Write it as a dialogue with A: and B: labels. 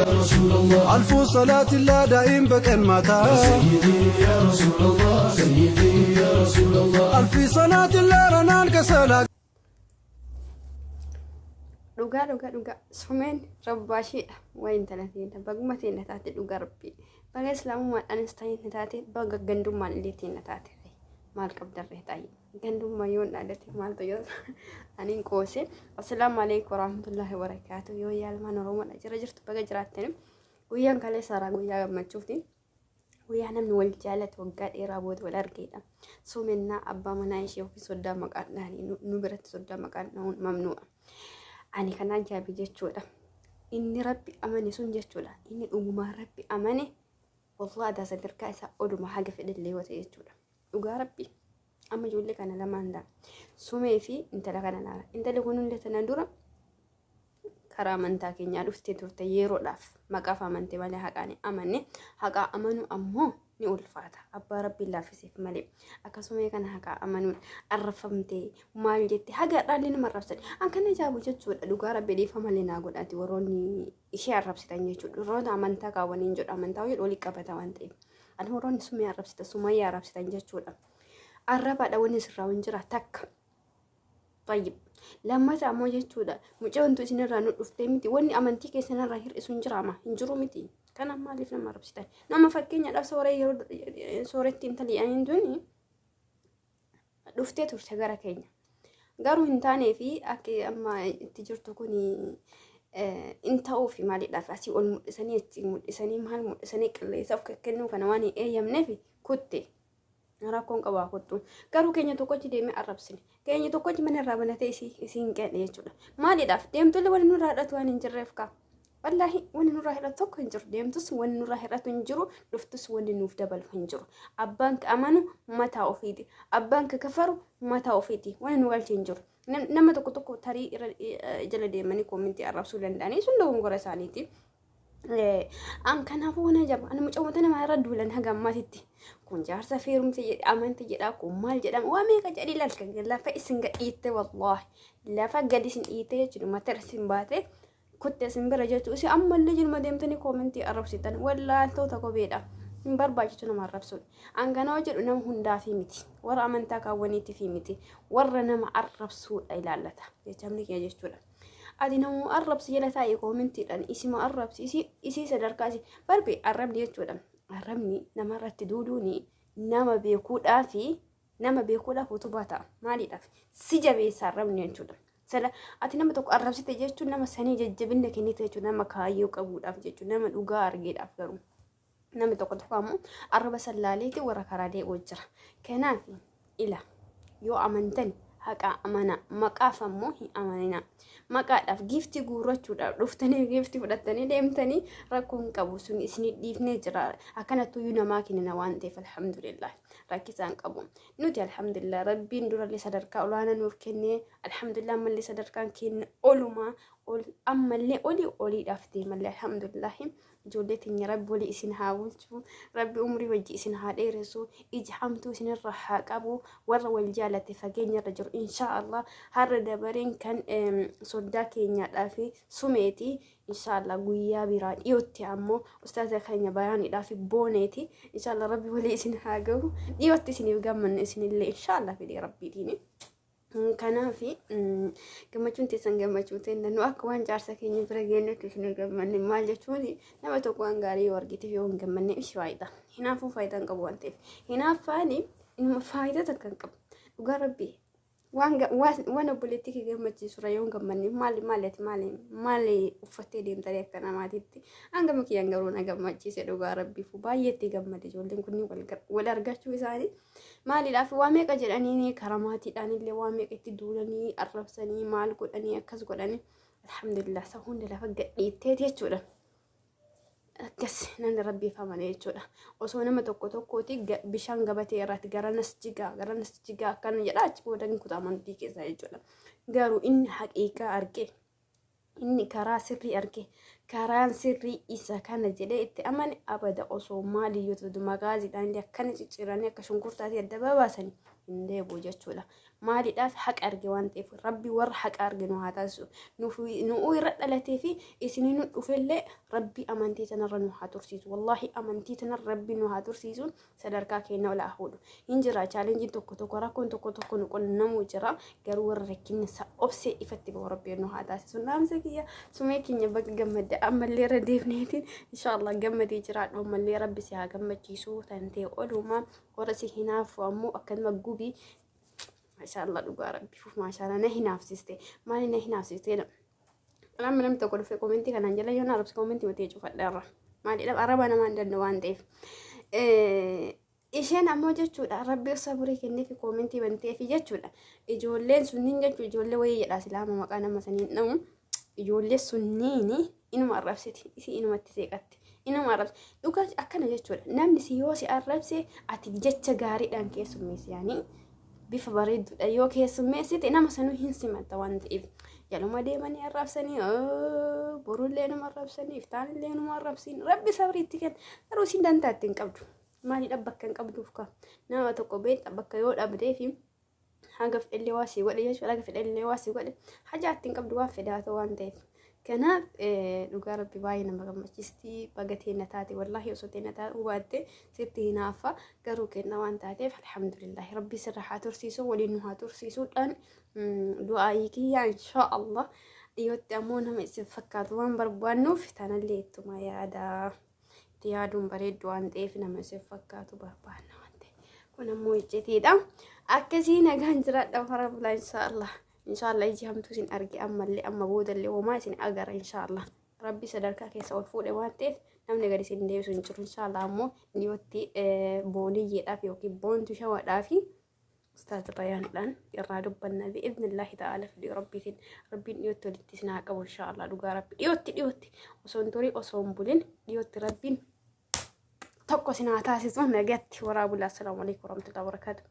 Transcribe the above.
A: አልፉ ሰላቲላ ዳኢም በቀን ማታ አልፊ ሰላቲላ ረናን ከሰላ
B: Dhugaa dhugaa dhugaa sumeen rabbaashiidha waa intala teenya baguma teenya taate dhugaa rabbii baga islaamummaadhaanis ta'e taate baga gandummaan illee teenya taate maal qabdarree taa'e gandummaa yoon dhaadate maaltu yoo aniin qoose. Assalaamu alaikum warahmatullahi wabarakaatu. Yoo yaalmaan Oromoodha jira jirtu baga jiraattani. Guyyaan kaleessa haaraa guyyaa gammachuuti. Guyyaa namni wal jaalate waggaa dheeraa booda wal argeedha. Sumennaa abbaa manaa ishee yookiin soddaa maqaan dhahanii nu biratti soddaa maqaan dhahuun mamnu'a. Ani kan ajaa'ibe jechuudha. Inni rabbi amane sun jechuudha. Inni dhugumaan rabbi amane wallahi adaa sadarkaa isaa oluma haga fedhellee yoo ta'e jechuudha. Dhugaa rabbi amma ijoollee kana lamaan ta'a. Sumee fi intala kana laala. Intalli kun hundi tana dura karaa amantaa keenyaa dhuftee turte yeroodhaaf maqaaf amante malee haqaan hin amanne. Haqaa amanuu ammoo ni ulfaata. Abbaa rabbiin laaffiseef malee. Akkasuma kana haqaa amanuun arrafamtee maal jette haga dhaalli nama arrabsan. An kana ajaa'ibu jechuudha. Dhugaa rabbi dhiifama malee naa godhaati warroonni ishee arrabsitan jechuudha. Warroota amantaa kaawwaniin jedhu amantaa jedhu walii qabata waan ta'eef. Ani warroonni sumee arrabsitan sumayyaa arrabsitan jechuudha. Arrabaadha wanni sirraa hin jira takka. Tayyib. Lammata ammoo jechuudha. Mucayyoon isinirraa nu dhuftee miti. Wanni amantii keessanirraa hir'isu hin jiraama. Hin jiru miti. Kanaaf maaliif nama arrabsitan? Nama fakkeenyaadhaaf sooree yeroo sooretti intalli jedhaniin tuni dhuftee turte gara keenya. Garuu hin taanee fi akka amma itti jirtu kun hin ta'uufi maaliidhaaf asii ol mul'isanii achi mul'isanii maal mul'isanii qilleensa of kennuu kana waan hin eeyyamneef kutte. Rakkoon qabaa kuttu. Garuu keenya tokkochi deemee arrabsine. Keenya tokkochi mana irraa banatee isii hin qeedhe jechuudha. Maaliidhaaf deemtullee wani nurraa hidhatu waan hin jirreef kaa. Wallaahi wani nurraa hidhatu tokko hin jiru. Deemtus wani nurraa hidhatu hin jiru. Dhuftus wani nuuf dabalu hin jiru. Abbaan ka amanu mataa ofiiti. Abbaan ka kafaru mataa ofiiti. Wani nu galche hin jiru. Nama tokko tokko tarii irra jala deemanii koomintii arrabsuu danda'anii sun dogongora isaaniiti. An kanaafuu waan ajaa'iba ani mucawwata namaa irra duulan haga ammaatitti kun jaarsa feerumte jedhe amante jedha kun maal jedhama waa meeqa jedhii lalka lafa isin gadhiitte wallaahi lafa gadi isin dhiitte jechuudha mata irra isin baate kutte isin bira jechuudha isin ammallee jirma deemtanii koomentii arrabsitan wallaaltoota kobeedha hin barbaachisu nama arrabsuun an kanaa jedhu nama hundaafi miti warra amantaa kaawwaniitifi miti warra nama arrabsuudha ilaallata jechamni kiyya jechuudha. Ati namuma arrabsi jala taa'e koomentiidhaan isima arrabsi isii isii sadarkaa isii barbe arrabni jechuudha. Arrabni namarratti duuluuni nama beekuudhaa fi nama beekuudhaaf utubaa ta'a. Maaliidhaaf? Si jabeessa arrabni jechuudha. Sada ati nama tokko arrabsite jechuun nama sanii jajjabina kennite jechuudha. Nama kaayyoo qabuudhaaf jechuudha. Nama dhugaa argeedhaaf garuu. Namni tokko tokko ammoo arraba sallaaleeti warra karaa deebi'u jira. Kanaaf ila yoo amantan haqaa amanaa maqaaf ammoo hin amaninaa. Maqaadhaaf giiftii guurrachuudhaaf dhuftanii giiftii fudhattanii deemtanii rakkoo hin qabu sun isinii dhiifnee jira. Akkanattuyyuu namaa kennina waan ta'eef alhamdulillah rakkisaa hin qabu. Nuti alhamdulillah rabbiin durallee sadarkaa olaanaa nuuf kennee alhamdulillah ammallee sadarkaan keenya olumaa ol ammallee olii oliidhaaf deemallee alhamdulillah. Ijoollee teenya rabbi walii isin haa bulchu. Rabbi umrii wajji isin haa dheeressu. Ija hamtuu isinirra haa qabu. Warra wal jaalate fageenya irra jiru insha Allah har'a dabareen kan soddaa keenyaadhaa fi sumeeti. Insha Allah guyyaa biraa dhiyootti ammoo ustaaza keenya bayaanidhaa fi booneeti. Insha Allah rabbi walii isin haa gahu. Dhiyootti isiniif gammanna isinillee insha Allah fedhii rabbiitiini. Kanaaf gammachuun teessan gammachuu teenna nu akka waan jaarsa keenya bira geenyutti isin gammanne maal jechuun nama tokko waan gaarii yoo argiteef yoo hin gammanne ibsi faayidaa hinaafuu faayidaa hin qabu waan ta'eef hinaaffaan inuma faayidaa takka hin qabu dhugaa rabbii waan waan obboleettii kee gammachiisurra yoo hin gammanne maali maali ati maali maali uffattee deemtanii akka namaatitti hangama kiyyaan garuu na gammachiise dhugaa rabbiifu baay'ee itti gammade ijoolleen kunniin wal argachuu isaanii. Maaliidhaaf waa meeqa jedhanii karaa maatiidhaan illee waa meeqa itti duulanii arrabsanii maal godhanii akkas godhanii alhamdulillah isa hunda lafa gadhiittee jechuudha. Akkas namni rabbiif amane jechuudha. Osoo nama tokko tokkooti bishaan gabatee irratti garanas jigaa garanas jigaa akkana jedha achi booda hin kutaa amantii keessaa jechuudha. Garuu inni haqiiqaa arge Inni karaa sirrii arge. Karaan sirrii isa kana jedhee itti amane abada osoo maaliyyuu ta'u magaaziidhaan illee akkana cicciranii akka shunkurtaatii adda babaasanii hin deebi'u jechuudha. Maaliidhaaf haqa arge waan ta'eef Rabbi warra haqa arge nu haa taasisu. Nu'uu irra dhalatee fi isinii nu dhufellee Rabbi amantii tanarra nu haa tursiisu. Wallaahi amantii tanarra Rabbi nu haa tursiisu sadarkaa keenya ol haa fuudhu. Hin jira chaalenjiin tokko tokko rakkoon tokko tokko nu qunnamuu jira. Garuu warra rakkinni isaa obsee ifatti bahu Rabbi nu haa taasisu. Naamsa kiyya sumee keenya baga gammadde ammallee irra deemneetiin inshaallah gammadee jiraadhu ammallee Rabbi si haa gammachiisu tantee olumaa warra si hinaafu ammoo akkanuma gubii maashaallah dhugaa rabbi fuuf maashaallah na hinaafsiste maali na hinaafsiste namni namni tokko dhufe komentii kanaan jala yoo na arrabse komentii matee cufadha irra maaliidhaaf arraba namaa hin danda'u waan ta'eef. Isheen ammoo jechuudha rabbi sabrii kenneefi komentii banteefi jechuudha ijoolleen sunniin jechuudha ijoollee wayii jedha silaama maqaa nama saniin dhamu ijoollee sunniini inuma arrabsiti isii inumatti seeqatti inuma arrabse dhugaa akkana jechuudha namni si yoo si arrabse ati jecha gaariidhaan keessummeessi yaanii bifa bareedduudha yoo keessummeessite nama sanuu hin simatta waan ta'eef jaluma deemanii arrabsanii borullee numa arrabsanii iftaanillee numa arrabsiin rabbi sabriitti kenna garuu isin dantaatti hin qabdu maaliidha bakka hin qabduuf ka nama tokko beekta bakka yoo dhabdee fi haga fedhellee waa sii godhe jechuudha haga fedhellee waa sii godhe hajaa ittiin qabdu waan fedhaa ta'u waan ta'eef kanaaf dhugaa rabbi baay'ee nama gammachiisti baga teenna taate wallaahi osoo teenna taate hubaatte sitti hinaafa garuu kenna waan taateef alhamdulillahi rabbi sirra haa tursiisu waliin nu haa tursiisuudhaan du'aayii kiyya inshaa Allah dhiyootti ammoo nama isin fakkaatu waan barbaannuuf tanallee ittuma yaada itti yaaduun bareeddu waan ta'eef nama isin fakkaatu barbaanna waan ta'eef kun ammoo iccitiidha akkasii nagaan jiraadha fara bulaa inshaallah inshaallah iji hamtuu isin arge ammallee amma boodallee homaa isin agara inshaallah rabbi sadarkaa keessa ol fuudhe waan ta'eef namni gadi isin deebisu hin jiru inshaallah ammoo dhiyootti booniyyeedhaaf yookiin boontu shawadhaaf Ustaaz Rayaanidhaan irraa dubbanna bi'idhnillaahi ta'aala fedhii rabbiitiin rabbiin dhiyootti walitti isin haa qabu inshaallah dhugaa rabbi dhiyootti dhiyootti osoo hin turin osoo hin bulin dhiyootti rabbiin tokko isin haa taasisu nagatti waraa bulaa assalaamu alaikum warahmatullahi wabarakaatuh.